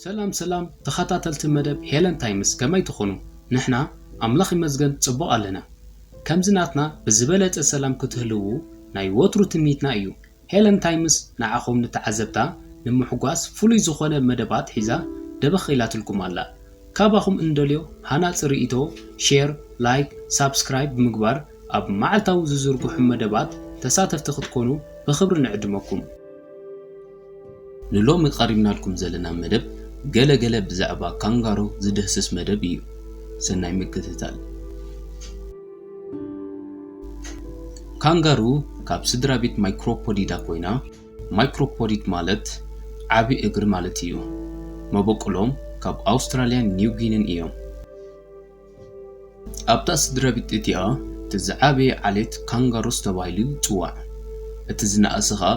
ሰላም ሰላም ተኸታተልቲ መደብ ሄለን ታይምስ፣ ከመይ ትኾኑ? ንሕና ኣምላኽ ይመስገን ጽቡቕ ኣለና። ከምዚ ናትና ብዝበለጸ ሰላም ክትህልዉ ናይ ወትሩ ትምኒትና እዩ። ሄለን ታይምስ ንዓኹም ንተዓዘብታ ንምሕጓስ ፍሉይ ዝኾነ መደባት ሒዛ ደበኽ ኢላትልኩም ኣላ። ካባኹም እንደልዮ ሃናጺ ርእይቶ፣ ሼር፣ ላይክ፣ ሳብስክራይብ ብምግባር ኣብ መዓልታዊ ዝዝርግሑ መደባት ተሳተፍቲ ክትኮኑ ብኽብሪ ንዕድመኩም። ንሎሚ ቀሪብናልኩም ዘለና መደብ ገለ ገለ ብዛዕባ ካንጋሮ ዝድህስስ መደብ እዩ። ሰናይ ምክትታል። ካንጋሩ ካብ ስድራ ቤት ማይክሮፖዲዳ ኮይና፣ ማይክሮፖዲድ ማለት ዓቢ እግሪ ማለት እዩ። መበቆሎም ካብ ኣውስትራልያን ኒው ጊኒን እዮም። ኣብታ ስድራ ቤት እቲኣ እቲ ዝዓበየ ዓሌት ካንጋሩስ ተባሂሉ ይጽዋዕ። እቲ ዝነኣሰ ኸኣ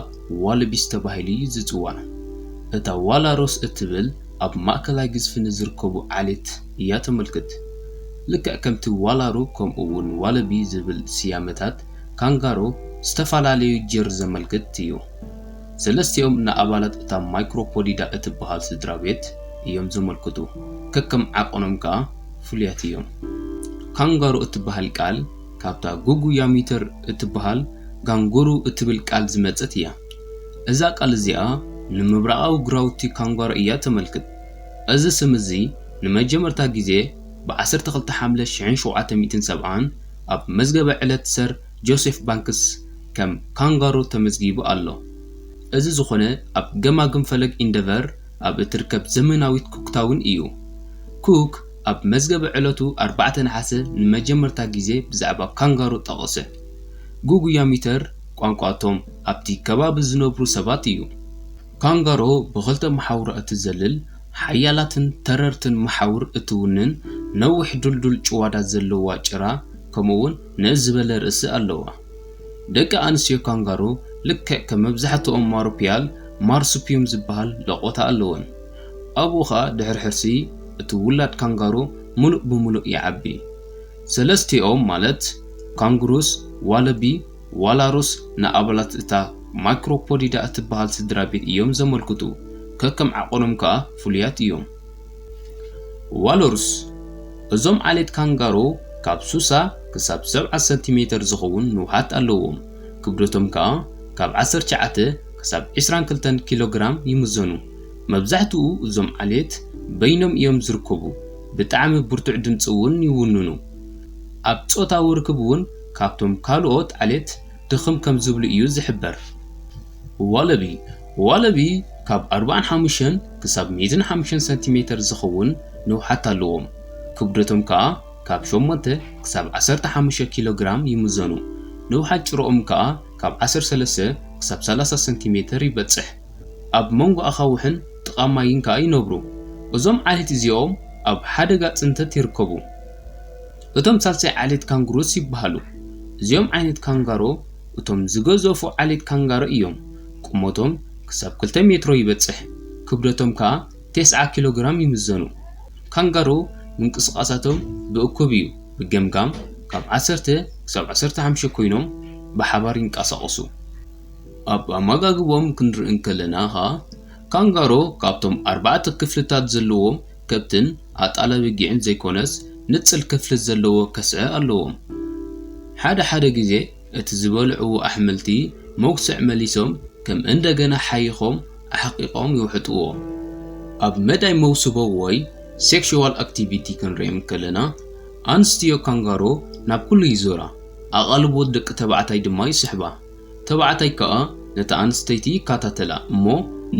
ዋለቢስ ተባሂሉ እዩ ዝጽዋዕ። እታ ዋላሩስ እትብል ኣብ ማእከላይ ግዝፊ ንዝርከቡ ዓሌት እያ ተመልክት። ልክዕ ከምቲ ዋላሩ ከምኡ እውን ዋለቢ ዝብል ስያመታት፣ ካንጋሮ ዝተፈላለዩ ጀር ዘመልክት እዩ። ሰለስቲኦም ንኣባላት እታ ማይክሮፖዲዳ እትበሃል ስድራ ቤት እዮም ዘመልክቱ። ከከም ዓቐኖም ከኣ ፍሉያት እዮም። ካንጋሮ እትበሃል ቃል ካብታ ጉጉያሚተር እትበሃል ጋንጉሩ እትብል ቃል ዝመጸት እያ። እዛ ቃል እዚኣ ንምብራቓዊ ግራውቲ ካንጋሮ እያ ተመልክት። እዚ ስም እዚ ንመጀመርታ ግዜ ብ ዓሰርተ ክልተ ሓምለ ሽሕን ሸውዓተ ሚእትን ሰብዓን ኣብ መዝገበ ዕለት ሰር ጆሴፍ ባንክስ ከም ካንጋሮ ተመዝጊቡ ኣሎ። እዚ ዝኾነ ኣብ ገማግም ፈለግ ኢንደቨር ኣብ እትርከብ ዘመናዊት ኩክታውን እዩ። ኩክ ኣብ መዝገበ ዕለቱ ኣርባዕተ ነሓሰ ንመጀመርታ ግዜ ብዛዕባ ካንጋሮ ጠቐሰ። ጉጉያሚተር ቋንቋ እቶም ኣብቲ ከባቢ ዝነብሩ ሰባት እዩ። ካንጋሮ ብኽልተ መሓውራ እትዘልል፣ ሓያላትን ተረርትን መሓውር እትውንን፣ ነዊሕ ድልዱል ጭዋዳ ዘለዋ ጭራ፣ ከምኡውን ንእስ ዝበለ ርእሲ ኣለዋ። ደቂ ኣንስትዮ ካንጋሮ ልክዕ ከም መብዛሕትኦም ማሩፒያል፣ ማርሱፒዩም ዝበሃል ለቖታ ኣለወን። ኣብኡ ኸኣ ድሕሪ ሕርሲ እቲ ውላድ ካንጋሮ ምሉእ ብምሉእ ይዓቢ። ሰለስቲኦም ማለት ካንግሩስ፣ ዋለቢ፣ ዋላሩስ ንኣባላት እታ ማይክሮፖዲዳ እትበሃል ስድራ ቤት እዮም ዘመልክቱ፣ ከከም ዓቐኖም ከኣ ፍሉያት እዮም። ዋሎርስ፣ እዞም ዓሌት ካንጋሮ ካብ ሱሳ ክሳብ ሰብዓ ሰንቲሜተር ዝኸውን ንውሓት ኣለዎም። ክብደቶም ከኣ ካብ ዓሰርተ ትሽዓተ ክሳብ ዕስራን ክልተን ኪሎ ግራም ይምዘኑ። መብዛሕትኡ እዞም ዓሌት በይኖም እዮም ዝርከቡ። ብጣዕሚ ብርቱዕ ድምጺ እውን ይውንኑ። ኣብ ጾታዊ ርክብ እውን ካብቶም ካልኦት ዓሌት ድኽም ከም ዝብሉ እዩ ዝሕበር። ዋለቢ፣ ዋለቢ ካብ ኣርባዓን ሓሙሽተን ክሳብ ሚእትን ሓሙሽተን ሰንቲሜተር ዝኸውን ንውሓት ኣለዎም። ክብደቶም ከኣ ካብ ሸሞንተ ክሳብ ዓሰርተ ሓሙሽተ ኪሎ ግራም ይምዘኑ። ንውሓት ጭራኦም ከኣ ካብ ዓሰርተ ሰለስተ ክሳብ ሰላሳ ሰንቲሜተር ይበጽሕ። ኣብ መንጎ ኣኻውሕን ጥቓ ማይን ከኣ ይነብሩ። እዞም ዓሌት እዚኦም ኣብ ሓደጋ ጽንተት ይርከቡ። እቶም ሳልሳይ ዓሌት ካንግሩስ ይበሃሉ። እዚኦም ዓይነት ካንጋሮ እቶም ዝገዘፉ ዓሌት ካንጋሮ እዮም። ቁመቶም ክሳብ ክልተ ሜትሮ ይበጽሕ። ክብደቶም ከኣ ተስዓ ኪሎ ግራም ይምዘኑ። ካንጋሮ ምንቅስቓሳቶም ብእኩብ እዩ። ብገምጋም ካብ ዓሰርተ ክሳብ ዓሰርተ ሓሙሽተ ኮይኖም ብሓባር ይንቀሳቐሱ። ኣብ ኣመጋግቦም ክንርኢ እንከለና ኸኣ፣ ካንጋሮ ካብቶም ኣርባዕተ ክፍልታት ዘለዎም ከብትን ኣጣል ኣበጊዕን ዘይኮነስ፣ ንጽል ክፍሊ ዘለዎ ከስዐ ኣለዎም። ሓደ ሓደ ግዜ እቲ ዝበልዕዎ ኣሕምልቲ መጉስዕ መሊሶም ከም እንደገና ሓይኾም ኣሕቂቖም ይውሕጥዎ። ኣብ መዳይ መውስቦ ወይ ሴክሹዋል ኣክቲቪቲ ክንሪኦም ከለና፣ ኣንስትዮ ካንጋሮ ናብ ኩሉ ይዞራ፣ ኣቓልቦ ደቂ ተባዕታይ ድማ ይስሕባ። ተባዕታይ ከኣ ነታ ኣንስተይቲ ይከታተላ እሞ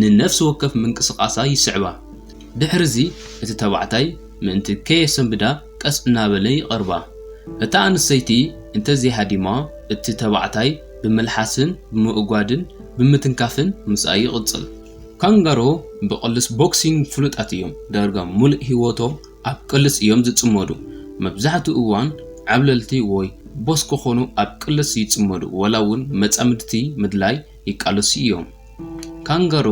ንነፍሲ ወከፍ ምንቅስቓሳ ይስዕባ። ድሕርዚ እቲ ተባዕታይ ምእንቲ ከየሰንብዳ ቀስ እናበለ ይቐርባ። እታ ኣንስተይቲ እንተዘይሃዲማ፣ እቲ ተባዕታይ ብምልሓስን ብምእጓድን ብምትንካፍን ምስኣ ይቕጽል። ካንጋሮ ብቅልስ ቦክሲንግ ፍሉጣት እዮም። ዳርጋ ሙሉእ ህይወቶም ኣብ ቅልስ እዮም ዝጽመዱ። መብዛሕትኡ እዋን ዓብለልቲ ወይ ቦስ ክኾኑ ኣብ ቅልስ ይጽመዱ፣ ወላ እውን መጻምድቲ ምድላይ ይቃለሱ እዮም። ካንጋሮ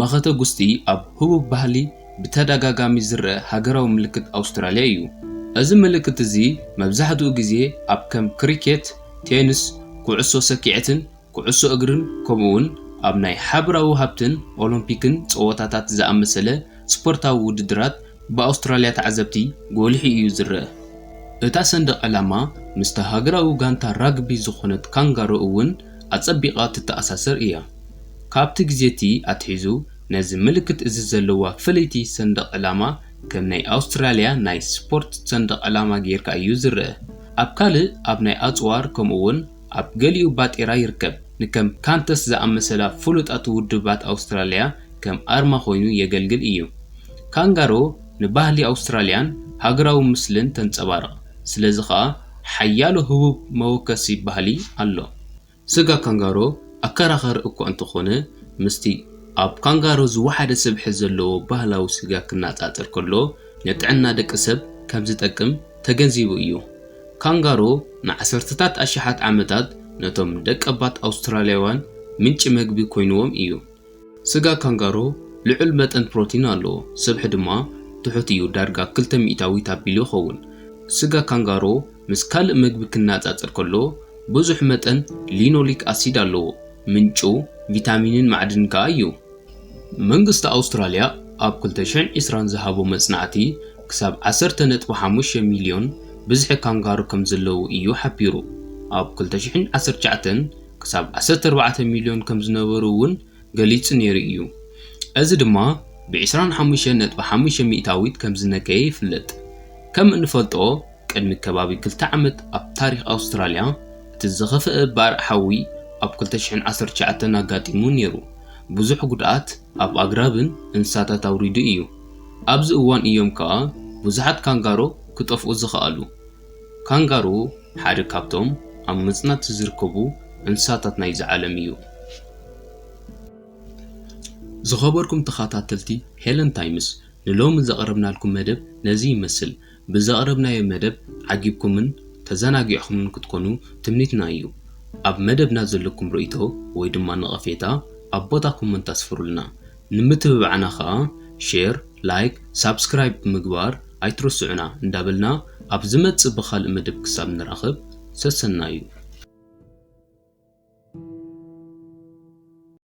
መኸተ ጉስጢ ኣብ ህቡብ ባህሊ ብተደጋጋሚ ዝረአ ሃገራዊ ምልክት ኣውስትራልያ እዩ። እዚ ምልክት እዚ መብዛሕትኡ ግዜ ኣብ ከም ክሪኬት፣ ቴንስ፣ ኩዕሶ ሰኪዐትን ኩዕሶ እግርን ከምኡውን ኣብ ናይ ሓበራዊ ሃብትን ኦሎምፒክን ጸወታታት ዝኣመሰለ ስፖርታዊ ውድድራት ብኣውስትራልያ ተዓዘብቲ ጎሊሑ እዩ ዝረአ። እታ ሰንደቕ ዕላማ ምስታ ሃገራዊ ጋንታ ራግቢ ዝኾነት ካንጋሮ እውን ኣጸቢቓ ትተኣሳሰር እያ። ካብቲ ግዜ እቲ ኣትሒዙ ነዚ ምልክት እዚ ዘለዋ ፍልይቲ ሰንደቕ ዕላማ ከም ናይ ኣውስትራልያ ናይ ስፖርት ሰንደቕ ዕላማ ጌርካ እዩ ዝረአ። ኣብ ካልእ ኣብ ናይ ኣጽዋር ከምኡውን ኣብ ገሊኡ ባጤራ ይርከብ። ንከም ካንተስ ዝኣመሰላ ፍሉጣት ውድባት ኣውስትራልያ ከም ኣርማ ኮይኑ የገልግል እዩ። ካንጋሮ ንባህሊ ኣውስትራልያን ሃገራዊ ምስልን ተንጸባርቕ። ስለዚ ኸኣ ሓያሎ ህቡብ መወከሲ ባህሊ ኣሎ። ስጋ ካንጋሮ ኣከራኻሪ እኳ እንተኾነ፣ ምስቲ ኣብ ካንጋሮ ዝወሓደ ስብሒ ዘለዎ ባህላዊ ስጋ ክነጻጸር ከሎ፣ ንጥዕና ደቂ ሰብ ከም ዝጠቅም ተገንዚቡ እዩ። ካንጋሮ ንዓሰርተታት ኣሽሓት ዓመታት ነቶም ደቀባት ኣውስትራልያውያን ምንጪ መግቢ ኮይንዎም እዩ። ስጋ ካንጋሮ ልዑል መጠን ፕሮቲን ኣለዎ፣ ስብሒ ድማ ትሑት እዩ፣ ዳርጋ ክልተ ሚእታዊት ኣቢሉ ይኸውን። ስጋ ካንጋሮ ምስ ካልእ መግቢ ክነጻጸር ከሎ፣ ብዙሕ መጠን ሊኖሊክ ኣሲድ ኣለዎ፣ ምንጩ ቪታሚንን ማዕድንን ከኣ እዩ። መንግስቲ ኣውስትራልያ ኣብ ክልተ ሽሕን ዕስራን ዝሃቦ መጽናዕቲ፣ ክሳብ ዓሰርተ ነጥቢ ሓሙሽተ ሚልዮን ብዝሒ ካንጋሮ ከም ዘለዉ እዩ ሓቢሩ። ኣብ ክልተ ሽሕን ዓሰርተ ትሽዓተን ክሳብ ዓሰርተ ኣርባዕተ ሚልዮን ከም ዝነበሩ እውን ገሊጹ ነይሩ እዩ። እዚ ድማ ብዕስራን ሓሙሽተን ነጥቢ ሓሙሽተ ሚእታዊት ከም ዝነከየ ይፍለጥ። ከም እንፈልጦ፣ ቅድሚ ከባቢ ክልተ ዓመት ኣብ ታሪኽ ኣውስትራልያ እቲ ዝኸፍአ ባርዕ ሓዊ ኣብ ክልተ ሽሕን ዓሰርተ ትሽዓተን ኣጋጢሙ ነይሩ። ብዙሕ ጉድኣት ኣብ ኣግራብን እንስሳታት ኣውሪዱ እዩ። ኣብዚ እዋን እዮም ከኣ ብዙሓት ካንጋሮ ክጠፍኡ ዝኸኣሉ። ካንጋሮ ሓደ ካብቶም ኣብ ምጽናት ዝርከቡ እንስሳታት ናይዚ ዓለም እዩ። ዝኸበርኩም ተኸታተልቲ ሄለን ታይምስ፣ ንሎሚ ዘቕረብናልኩም መደብ ነዚ ይመስል። ብዘቕረብናዮ መደብ ዓጊብኩምን ተዘናጊዕኹምን ክትኮኑ ትምኒትና እዩ። ኣብ መደብና ዘለኩም ርእይቶ ወይ ድማ ነቐፌታ ኣብ ቦታ ኮመንት ኣስፍሩልና። ንምትብባዕና ኸኣ ሼር፣ ላይክ፣ ሳብስክራይብ ብምግባር ኣይትርስዑና እንዳበልና፣ ኣብ ዝመጽእ ብኻልእ መደብ ክሳብ ንራኸብ ሰሰናዩ።